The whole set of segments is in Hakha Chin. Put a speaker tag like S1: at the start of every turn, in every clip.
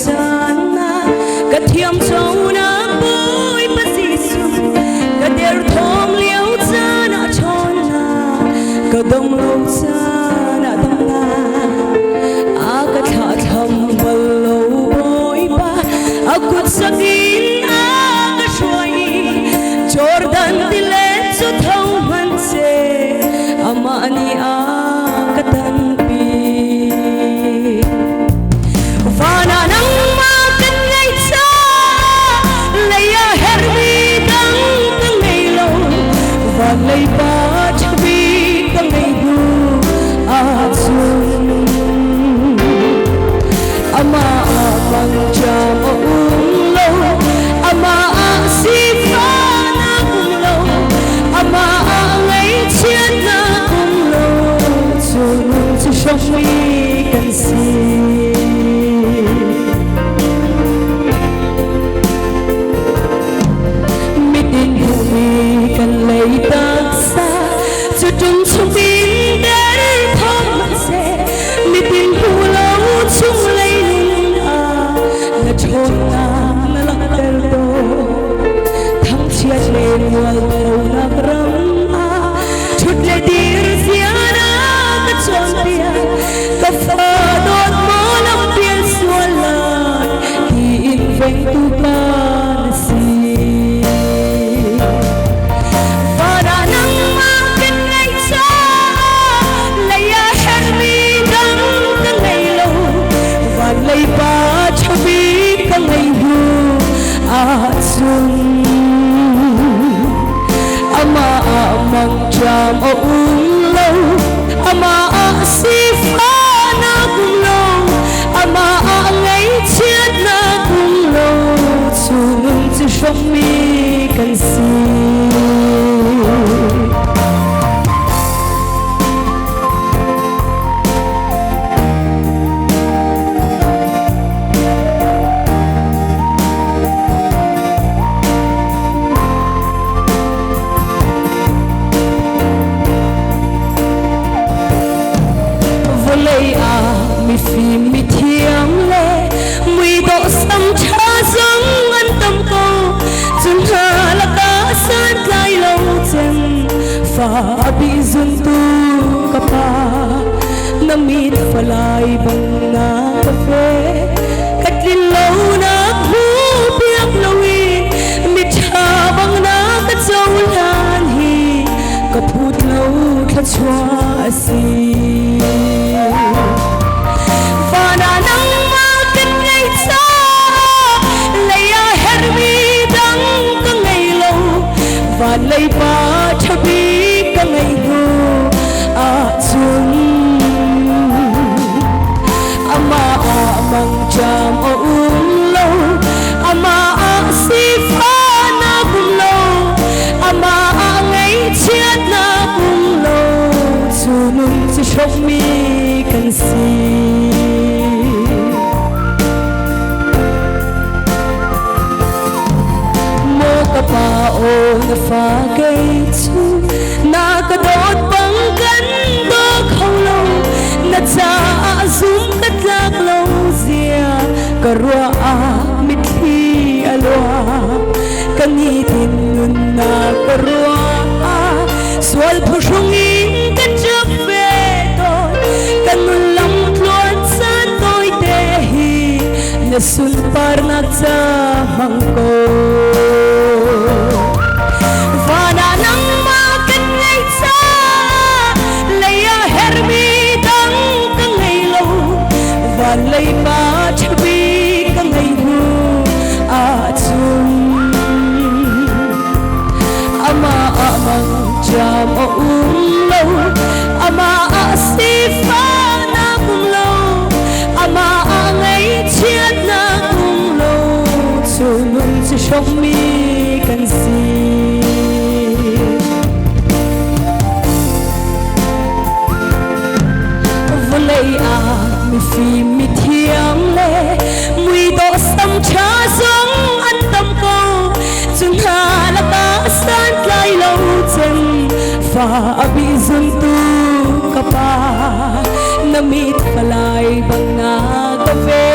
S1: caan ah ka thiam conak Bawipa Jesuh ka derthawm lio caan ah ṭhawnnak ka dong lo caan ah damnak a ka thlahthlam bal lo Bawipa a kut sak in a ka hruai Jordan tilet cu tho hmanh seh amah nih a ka tanpi. Van ah nangmah kan ngei caah lei ah herhmi dang ka ngei lo. Van lei pa ṭhabi ka ngei hnu ahcun amah ah mangṭam a um lo, amah ah sifahnak um lo, amah ah ngaihchiatnak um lo. Cu nun cu hrawmmi kan si. Mitin hmuhmi kan lei taksa cu ṭung chungin derthawm hmanhseh mitin hmu lo chung lei nun ah na ṭhawnnak na langhter tawn. Thangchiat le mualphonak ram ah ṭhut le dir zia na ka cawnpiak. Ka fa dawt maw lam pial sual lai tiin vengtu pa na si. Van ah nangmah kan ngeih caah lei ah herhmi dang ka ngei lo. Van lei pa ṭhabi ka ngei hnu ahcun amah ah mangṭam a um lo, amah ah sifahnak um lo, amah ah ngaihchiatnak um lo. Cu nun cu hrawmmi kan si. Vawlei ah mifim mithiam le muidawh sam ṭha zong an tam ko. Cu hna lakah santlai lo cem fa a bih zuntu ka pa, na mit falai bang na ka fe. Ka tlin lonak hmu piak loin miṭha bang na ka cohlan hi ka phut lo thluachuah a si. Van ah nangmah kan ngei caah lei ah herhmi dang ka ngei lo. Van lei pa ṭha bik ka ngei hnu ahcun amah ah mangṭam a um lo, amah ah sifahnak um lo, amah ah ngaihchiatnak um lo. Cu nun cu hrawmmi kan si. Maw ka pa aw na fa kei cu na ka dawt bang kan daw kho lo, na caah zum ka tlak lo zia ka ruah ah mitthli a luang. Ka nitin nunnak ka ruah ah sual phuhrung in ka ṭap ve tawn. Ka nun lam tluan caan tawite hi na sunparnak ca hmang ko. Van ah nangmah kan ngei caah lei ah herhmi dang ka ngei lo. Van lei pa ṭhabi ka ngei hnu ahcun amah ah mangṭam a um lo, amah ah sifahnak um lo, amah ah ngaihchiatnak um lo. Cu nun cu hrawmmi kan si. Vawlei ah mifim mithiam le muidawh sam ṭha zong an tam ko. Cu hna lakah santlai lo cem fa a bih zuntu ka Ka pa, na mit palai bang na ka ve.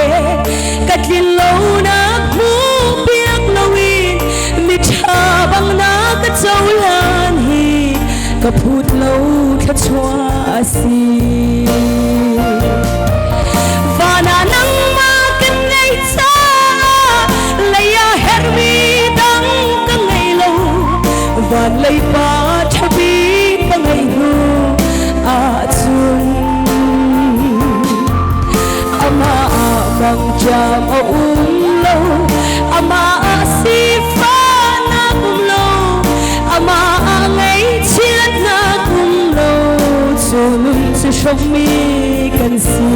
S1: Ka tlin lo nak hmu piak loin mi ṭha bang na ka cohlan hi ka phut lo thluachuah a si. Van ah nangmah kan ngei caah lei ah herhmi dang ka ngei lo. Van lei pa ṭha bik ka ngei hnu ahcun amah ah mangṭam a um lo, amah ah sifahnak um lo, amah ah ngaihchiatnak um lo. Cu nun cu hrawmmi kan si.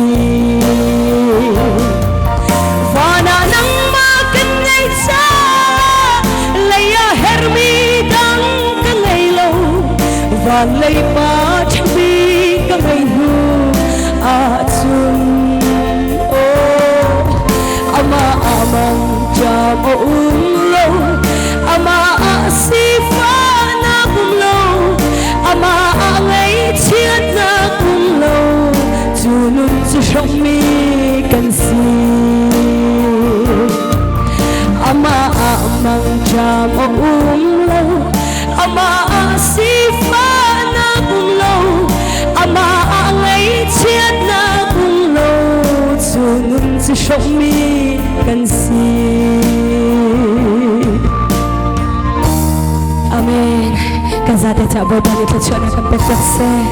S1: Van ah nangmah kan ngei caah lei ah herhmi dang ka ngei lo. Van lei pa ṭhabi ka ngei hnu ahcun, oh, amah ah mangṭam a um lo, amah ah sifahnak um lo, amah ah ngaihchiatnak um lo. Cu nun cu hrawmmi kan si. Amah ah mangṭam a um lo, amah ah sifahnak um lo, amah ah ngaihchiatnak um lo. Cu nun cu hrawmmi kan si. Amen. Kan zate ca Bawipa nih thluachuahnak kan pek piak seh.